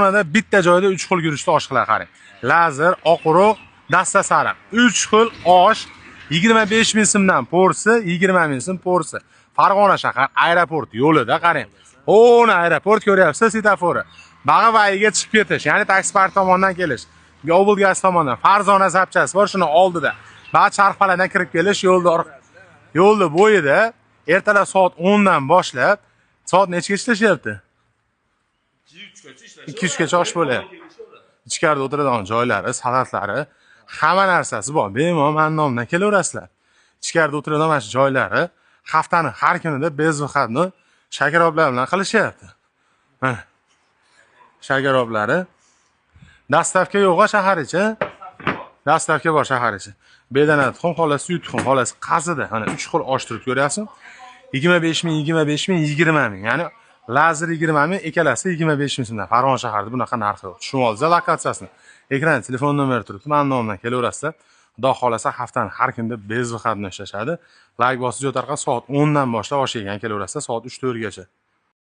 Farg'onada bitta joyda 3 xil guruchli osh qiladi, qarang. Lazir, oq urug', dasta sariq. 3 xil osh 25 ming so'mdan porsi, 20 ming so'm porsi. Farg'ona shahar aeroport yo'lida qarang. O'na aeroport ko'ryapsiz, svetofori. Bag'avayiga chiqib ketish, ya'ni taksi park tomondan kelish. Oblgaz tomondan Farzona zapchasi bor, shuni oldida. Bag'a Charxpalakdan kirib kelish yo'lda yo'lni bo'yida ertalab soat 10 dan boshlab soat nechagacha ishlashyapti? 2-3 gacha osh bo'lyapti. Ichkarida o'tiradigan joylari, salatlari, hamma narsasi bor. Bemalol mani nomimdan kelaverasizlar. Ichkarida o'tiradigan mana shu joylari haftani har kunida без выходной shakaroblar bilan qilishyapti. Mana. Shakaroblari. Доставка yo'q shahar ichi. Доставка bor shahar ichi. Bedana tuxum xolasi, suyuq tuxum xolasi qazida. Mana 3 xil osh turib ko'ryapsiz. 25 ming, 25 ming, 20 ming. Ya'ni lazir 20 ming, ikkalasi 25 ming so'mdan. Farg'ona shahrida bunaqa narxi yo'q. Tushunib oldingiz lokatsiyasini. Ekranda telefon nomeri turibdi. Mani nomimdan kelaverasizlar. Xudo xohlasa haftani har kunda без выходной ishlashadi. Layk bosib joy tarqab soat 10 dan boshlab osh yegan kelaverasizlar soat 3-4 gacha.